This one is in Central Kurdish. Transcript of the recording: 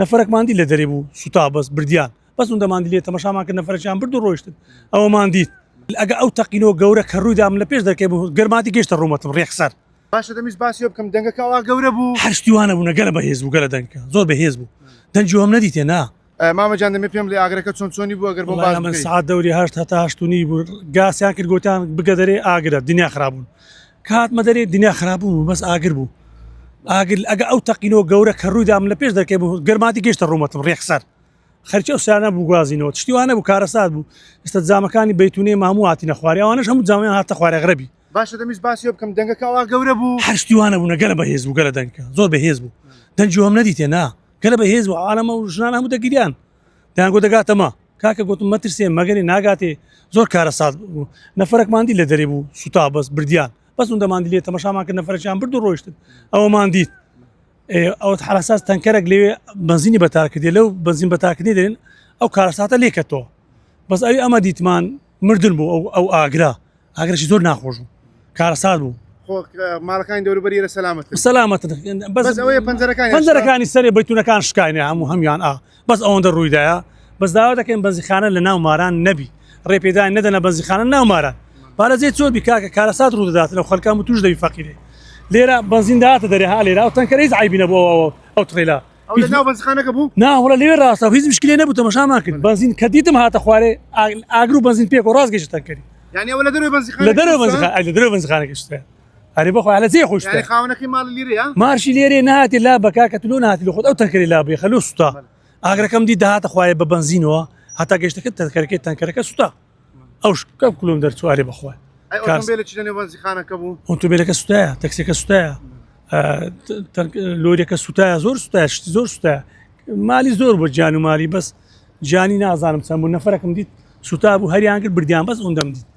نەفەرەکمان دی لە دەرێ بوو سوتا بەس بردیان بەس ئوندەمان دی لێ تەماشامان کرد نەفەرەکیان برد و ڕۆیشتن ئەوەمان دیت ئەگە ئەو تەقینەوە گەورە کە ڕوویدا من لە پێش دەرکەی بوو گەرماتی گەیشتە ڕوومەتم ڕێکسەر. باشە دەمویست باسی ئەوە بکەم دەنگەکە ئەوا گەورە بوو. هەر شتی وا نەبوو نە گەلە بەهێز بوو گەلە دەنگەکە زۆر بەهێز بوو دەنگی وام نەدیتێ نا. مامە جان دەمێ پێم بڵێ ئاگرەکە چۆن چۆنی بوو ئەگەر بۆم باس وەڵای من بکەی. سەعات دەوری هەشت هەتا هەشت و نیو بوو گاسیان کرد گۆتیان بگە دەرێ ئاگرە دنیا خراپ بوون کە هاتمە دەرێ دنیا خراپ بوو بەس ئاگر بوو ئاگر ئەگە ئەو تەقینەوە گەورە کە ڕوویدا من لە پێش دەرکەی بوو گەرماتی گەیشتە ڕوومەتم ڕێکسەر خەرکی ئەو سیانە بوو گوازینەوە شتی وانە بوو کارەسات بوو ئێستا جامەکانی بەیتونێ ماموو هاتینە خوارێ ئەوانەش هەموو جامیان هاتە خوارێ غرەبی. باشە دەمویست باسی بکەم دەنگەکە ئەوا گەورە بوو. هەر شتی وانە بوو نە گەلە بەهێز بوو گەلە دەنگەکە زۆر بەهێز بوو دەنگی وام نەدیتێ نا گەلە بەهێز بوو عالەمە و ژنان هەموو دەگریان دەیان گۆ دەگاتەمە کاکە گوتم مەترسێ مەگەنێ ناگاتێ زۆر کارەسات بوو نەفەرەکمان دی لە دەرێ بوو سوتا بەس بردیان بەس ئوندەمان دی لێ تەماشامان کرد نەفەرەکیان برد و ڕۆیشتن ئەوەمان دیت ئەوە حراساس تەنکەرێک لەوێ بەنزینی بەتارکردی لەو بەنزین بەتاکردنی دەرێن ئەو کارەساتە لێکەتەوە بەس ئەوی ئەمە دیتمان مردن بوو ئەو ئەو ئاگرا ئاگرەکی زۆر ناخۆش بوو کارەسات بوو. خۆ ماڵەکانی دەوروبەری ئێرە سەلامەتن. سەلامەتن بەس بەس ئەوەیە پەنجەرەکانیان شکا. پەنجەرەکانی سەرێ بەیتونەکان شکاینە هەموو هەموان ئا بەس ئەوەندە ڕوویدایە بەس داوا دەکەین بەنزیخانە لە ناو ماران نەبی ڕێپێدان نەدەنە بەنزیخانە ناو ماران با لە جێ چۆل بی کاکە کارەسات ڕوو دەداتن ئەو خەلکە هەموو توش دەبی فەقیرێ لێرە بەنزین دەهاتە دەرێ ها لێرە ئەو تەنکەرە هیچ عەیبی نەبوو ئەو ئەو تڕێلا ئەو لە ناو بەنزخانەکە بوو؟ نا وەڵا لەوێ ڕاستە هیچ مشکلێ نەبوو تەماشامان کرد بەنزین کە دیتم هاتە خوارێ ئاگر و بەنزین پێکەوە ڕاست گەیشتە تەنکەری. یعنی ئەوە لە دەرەوەی بەنزیخانە لە دەرەوەی بەنزیخانە ئەی لە دەرەوەی بەنزیخانەکە شتە ئەرێ بەخوا لە جێ خۆش یعنی خاوەنەکەی ماڵی لیرەیە؟ مارشی لێرێ نهاتی لا بە کاکە تلۆ نهاتی لە خۆت ئەو تەنکەری لا بێ خەلۆ سوتا ئاگرەکەم دی دەهاتە خوارێ بە بەنزینەوە هەتا گەیشتەکە تەنکەرەکەی تەنکەرەکە سوتا. ئەو شکە کلۆم دەرچوو ئەرێ بەخوا. ئەی ئۆتۆمبێلە چی لە نێو بەنزیخانەکە بوو؟ ئۆتۆمبێلەکە سوتایە تەکسیەکە سوتایە لۆریەکە سوتایە زۆر سوتایە شتی زۆر سوتایە مالی زۆر بۆ گیان و مالی بەس گیانی نازانم چەند بوو نەفەرەکم دیت سوتا بوو هەریان کرد بردیان بەس ئەوەندەم دیت.